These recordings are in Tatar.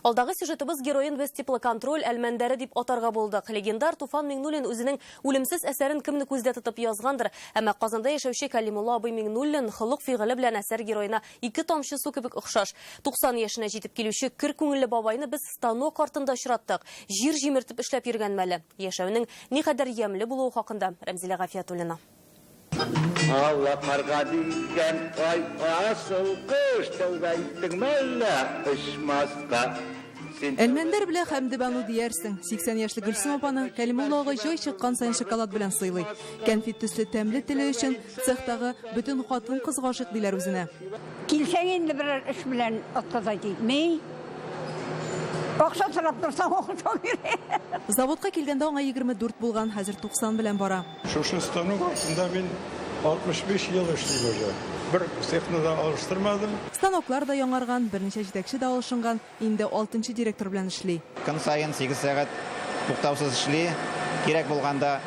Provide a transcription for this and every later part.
Алдагы сюжетыбыз героен без Теплоконтроль Әлмәндәре дип атарга булдык. Легендар Туфан Миңнуллин үзенең үлемсез әсәрен кемне күздә тотып язгандыр, әмма Казанда яшәүче Кәлимулла абый Миңнуллин холык-фигыле белән әсәр героена ике тамчы су кебек охшаш. 90 яшенә җитеп килүче көр күңелле бабайны без станок артында очраттык. Җир җимертеп эшләп йөргән мәле. Яшәүнең никадәр ямьле булуы хакында Рәмзилә Гафиятуллина. Алла карга дигән ай асыл кош, тәүбә иттеңме әллә очмаска? Син Әлмәндәр белән Хәмдебану диярсең. 80 яшьлек Гөлсем апаны Кәлимулла агай җай чыккан саен шоколад белән сыйлый. Кәнфит төсле тәмле теле өчен цехтагы бөтен хатын-кыз гашыйк диләр үзенә. Килсәң инде берәр эш белән отказать итми. Акча сорап торсаң, акча бирә. Заводка килгәндә аңа 24 булган, хәзер 90 белән бара. Шушы станок артында мин 65 ел эшлим уже. Бер цехны да алыштырмадым. Станоклар да яңарган, берничә җитәкче дә алышынган, инде алтынчы директор белән эшли. Көн саен сигез сәгать туктаусыз эшли, кирәк булганда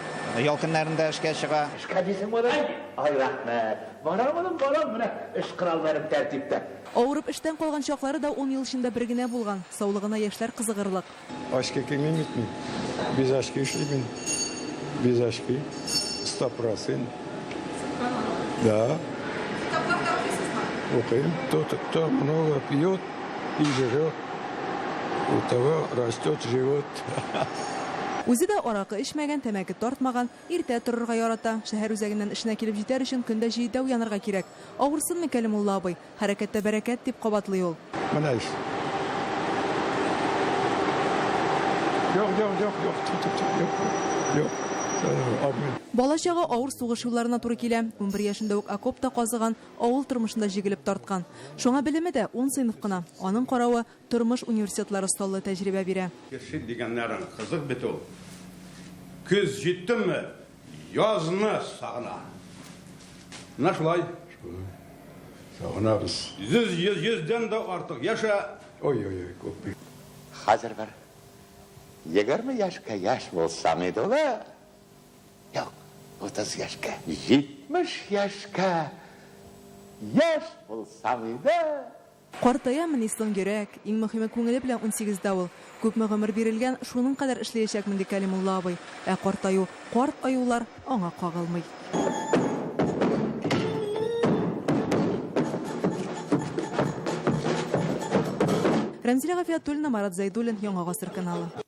ял көннәрендә эшкә чыга. Эшкә дисең, малай? Ай, рәхмәт. Барам, улым, барам, менә эш коралларым тәртиптә. Авырып эштән калган чаклары да ун ел эчендә бер генә булган. Саулыгына яшьләр кызыгырлык. Очки кимим бит мин. Без очки эшлим мин. Без очки. 100%. Да. Китаплар да укыйсызмы? Укыйм. Тот, кто много пьет и жрет, у того растет живот. Үзе дә аракы эчмәгән, тәмәке тартмаган, иртә торырга ярата. Шәһәр үзәгеннән эшенә килеп җитәр өчен көн дә җидедә уянырга кирәк. Авырсынмый Кәлимулла абый. Хәрәкәттә бәрәкәт, дип кабатлый ул. Менә ич. Юк, юк, юк, юк, ту, ту, ту, юк, юк. Обмен. Балачагы авыр сугыш елларына туры килә. 11 яшендә үк окоп та казыган, авыл тормышында җигелеп тарткан. Шуңа белеме дә ун сыйныф кына. Аның каравы, тормыш университетлары саллы тәҗрибә бирә. Кеше дигәннәрең кызык бит ул. Көз җиттеме, Язны сагына. Менә шулай. Шулай. Сагынабыз. Йөз, йөз, йөздән дә артык яшә. Ой-ой-ой, күп бит. Хәзер бер 20 яшькә яшь булсам иде ул, ә? Юк, 30 яшькә. 70 яшькә яшь булсам иде. Картаямыни соң йөрәк, иң мөһиме күңеле белән унсигездә ул. Күпме гомер бирелгән, шуның кадәр эшләячәкмен, ди Кәлимулла абый. Ә картаю, карт аюлар аңа кагылмый. Рәмзилә Гафиятуллина, Марат Зәйдуллин, Яңа Гасыр каналы.